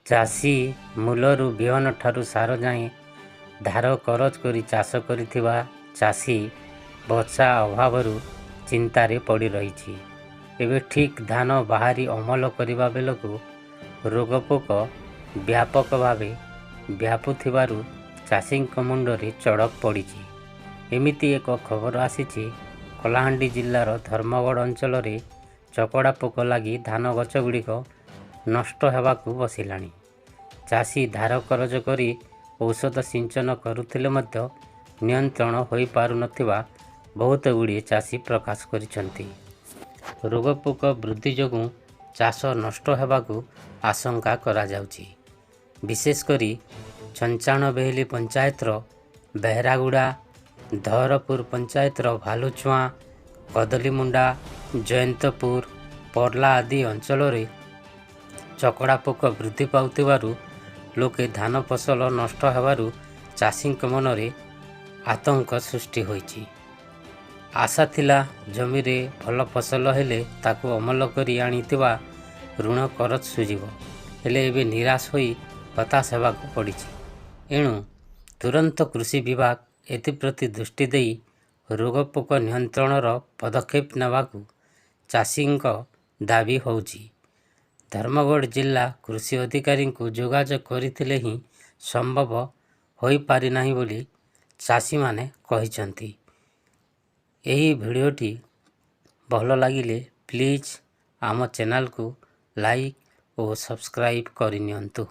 ଚାଷୀ ମୂଲରୁ ବିହନଠାରୁ ସାର ଯାଏଁ ଧାର କରଜ କରି ଚାଷ କରିଥିବା ଚାଷୀ ବର୍ଷା ଅଭାବରୁ ଚିନ୍ତାରେ ପଡ଼ି ରହିଛି। ଏବେ ଠିକ୍ ଧାନ ବାହାରି ଅମଳ କରିବା ବେଳକୁ ରୋଗପୋକ ବ୍ୟାପକ ଭାବେ ବ୍ୟାପୁଥିବାରୁ ଚାଷୀଙ୍କ ମୁଣ୍ଡରେ ଚଡ଼କ ପଡ଼ିଛି। ଏମିତି ଏକ ଖବର ଆସିଛି, କଳାହାଣ୍ଡି ଜିଲ୍ଲାର ଧର୍ମଗଡ଼ ଅଞ୍ଚଳରେ ଚକଡ଼ା ପୋକ ଲାଗି ଧାନ ଗଛଗୁଡ଼ିକ ନଷ୍ଟ ହେବାକୁ ବସିଲାଣି। ଚାଷୀ ଧାର କରଜ କରି ଔଷଧ ସିଞ୍ଚନ କରୁଥିଲେ ମଧ୍ୟ ନିୟନ୍ତ୍ରଣ ହୋଇପାରୁନଥିବା ବହୁତ ଗୁଡ଼ିଏ ଚାଷୀ ପ୍ରକାଶ କରିଛନ୍ତି। ରୋଗପୋକ ବୃଦ୍ଧି ଯୋଗୁଁ ଚାଷ ନଷ୍ଟ ହେବାକୁ ଆଶଙ୍କା କରାଯାଉଛି। ବିଶେଷ କରି ଛଞ୍ଚାଣବେହେଲି ପଞ୍ଚାୟତର ବେହେରାଗୁଡ଼ା, ଧହରପୁର ପଞ୍ଚାୟତର ଭାଲୁଚୁଆଁ, କଦଳୀମୁଣ୍ଡା, ଜୟନ୍ତପୁର, ପର୍ଲା ଆଦି ଅଞ୍ଚଳରେ ଚକଡ଼ା ପୋକ ବୃଦ୍ଧି ପାଉଥିବାରୁ ଲୋକେ ଧାନ ଫସଲ ନଷ୍ଟ ହେବାରୁ ଚାଷୀଙ୍କ ମନରେ ଆତଙ୍କ ସୃଷ୍ଟି ହୋଇଛି। ଆଶା ଥିଲା, ଜମିରେ ଭଲ ଫସଲ ହେଲେ ତାକୁ ଅମଳ କରି ଆଣିଥିବା ଋଣ କରଜ ଶୁଝିବ। ହେଲେ ଏବେ ନିରାଶ ହୋଇ ହତାଶ ହେବାକୁ ପଡ଼ିଛି। ଏଣୁ ତୁରନ୍ତ କୃଷି ବିଭାଗ ଏଥିପ୍ରତି ଦୃଷ୍ଟି ଦେଇ ରୋଗପୋକ ନିୟନ୍ତ୍ରଣର ପଦକ୍ଷେପ ନେବାକୁ ଚାଷୀଙ୍କ ଦାବି ହେଉଛି। ଧର୍ମଗଡ଼ ଜିଲ୍ଲା କୃଷି ଅଧିକାରୀଙ୍କୁ ଯୋଗାଯୋଗ କରିଥିଲେ ହିଁ ସମ୍ଭବ ହୋଇପାରିନାହିଁ ବୋଲି ଚାଷୀମାନେ କହିଛନ୍ତି। ଏହି ଭିଡ଼ିଓଟି ଭଲ ଲାଗିଲେ ପ୍ଲିଜ୍ ଆମ ଚ୍ୟାନେଲକୁ ଲାଇକ୍ ଓ ସବସ୍କ୍ରାଇବ୍ କରିନିଅନ୍ତୁ।